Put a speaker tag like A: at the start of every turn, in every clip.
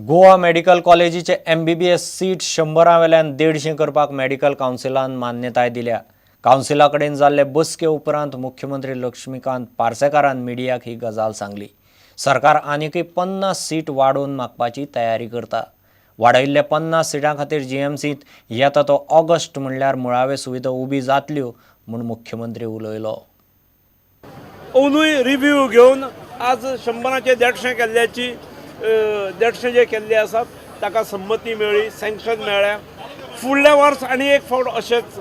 A: Goa medical कॉलेजीचे MBBS seat 100 वेल्यान 150 करपाक medical कावन्सिलान मान्यताय दिल्या. कावन्सिला कडेन जाल्ले बसके उपरांत मुख्यमंत्री लक्ष्मीकांत पार्सेकारान मिडियाक ही गजाल सांगली. सरकार आनीकय 50 सीट वाडोवन मागपाची तयारी करता. वाडयिल्ल्या 50 सिटां खातीर जीएमसींत येता तो ऑगस्ट म्हणल्यार मुळाव्यो सुविधा उबी जातल्यो म्हूण मुख्यमंत्री उलयलो.
B: ओनूय रिव्यू घेवन आज 100 150 केल्ल्याची 150 जे केल्ले आसात ताका संमती मेळ्ळी, सँक्शन मेळ्ळ्या. फुडल्या वर्स आनी एक फावट अशेंच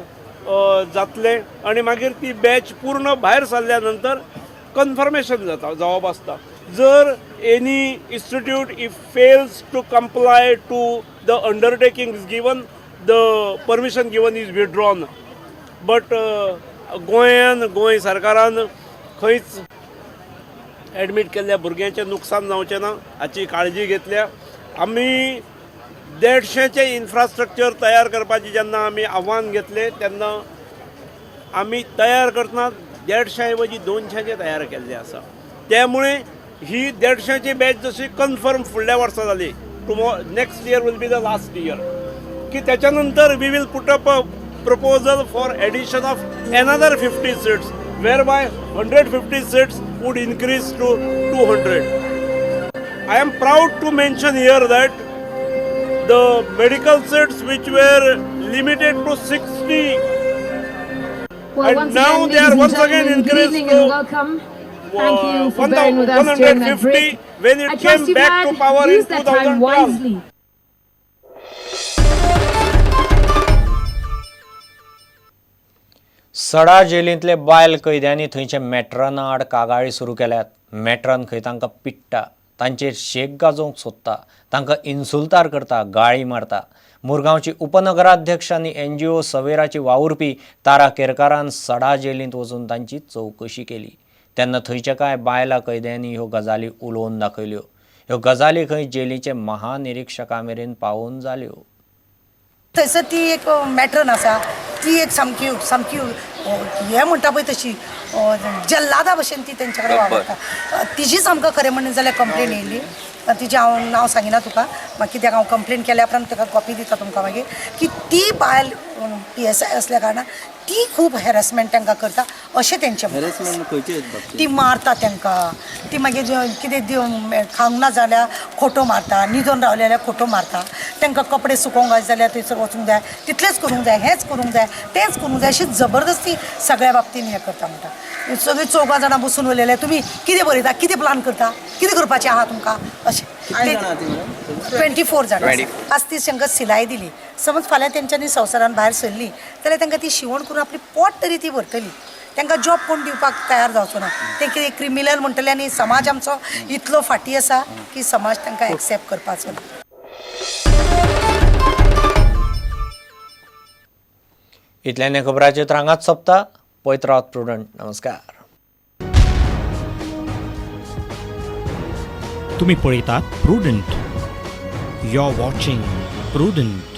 B: जातलें आनी मागीर ती बॅच पूर्ण भायर सरल्या नंतर कन्फर्मेशन जाता जावप आसता. जर any institute if fails to comply to the undertakings given, the permission given is withdrawn. But गोंयान गोंय सरकारान खंयच एडमीट केल्ल्या भुरग्यांचें नुकसान जावचें ना हाची काळजी घेतल्या. आमी 150 इन्फ्रास्ट्रक्चर तयार करपाची जेन्ना आमी आव्हान घेतलें तेन्ना आमी तयार करतना 150 ऐवजी 200 तयार केल्ले आसा. त्यामुळे ही 150 बॅच जशी कन्फर्म फुडल्या वर्सा जाली, next year will be the last year, की त्याच्या नंतर we will put up a proposal for addition of another 50 seats, whereby 150 seats would increase to 200. I am proud to mention here that the medical seats which were limited to 60
C: Well,
B: and
C: once
B: now
C: again,
B: they are
C: ladies and
B: once again
C: gentlemen, good
B: increased
C: evening
B: to
C: and welcome. Thank you for bearing with us during that
B: 150
C: break.
B: when
C: I
B: it
C: trust
B: came
C: you've
B: back to
C: had
B: power in
C: used that time
B: 2012.
C: wisely.
A: सडा जेलींतले बायल कैद्यांनी थंयचे मेट्रना आड कागाळी सुरू केल्यात. Matron खंय तांकां पिडटा, तांचेर शेक गाजोवंक सोदता, तांकां इन्सुल्तार करता, गाळी मारता. मुरगांवची उपनगराध्यक्ष आनी एनजीओ सवेराची वावुरपी तारा केरकारान सडा जेलींत वचून तांची चवकशी केली. तेन्ना थंयच्या कांय बायलां कैद्यांनी ह्यो गजाली उलोवन दाखयल्यो. ह्यो गजाली खंय जेलीचे महानिरीक्षका मेरेन पावोवन जाल्यो.
D: थंयसर ती एक मॅट्रन आसा, ती एक सामकी सामकी हें म्हणटा पळय तशी जल्लादा भशेन ती तेंच्या कडेन वावरता. तिजीच आमकां खरें म्हणून जाल्यार कंप्लेन येयली. तिजें हांव नांव सांगिना तुका, मागीर कित्याक हांव कंप्लेन केल्या उपरांत ताका कॉपी दिता तुमकां मागीर, की ती बायल PSI असल्या कारणान ती खूब हॅरसमेंट तांकां करता अशें तेंचें म्हणणें. ती मारता तांकां, ती मागीर कितें खावंक ना जाल्यार खोटो मारता, न्हिदोन रावले जाल्यार खोटो मारता, तांकां कपडे सुकोवंक जाय जाल्यार थंयसर वचूंक जाय, तितलेंच करूंक जाय, हेंच करूंक जाय, तेंच करूंक जाय, अशी जबरदस्ती सगळ्या बाबतीन हें करता म्हणटा. सगळीं चौगां जाणां बसून उलयले, तुमी कितें बरयता, कितें प्लान करता, कितें करपाचें आहा तुमकां, अशें. 24 जाणां. आज ती तांकां सिलाय दिली, समज फाल्यां तेंच्यांनी संवसारान भायर सरली जाल्यार तांकां ती शिवण करून आपली पोट तरी ती भरतली. तांकां जॉब कोण दिवपाक तयार जावचो ना. ते कितें क्रिमिनल म्हणटले आनी समाज आमचो इतलो फाटीं आसा की समाज तांकां एक्सेप्ट करपाचो ना.
A: इतल्यान खबराचेर रांगात सोंपता. पळयत रावात प्रुडंट. नमस्कार.
E: तुम्ही पळयतात Prudent. You are watching Prudent.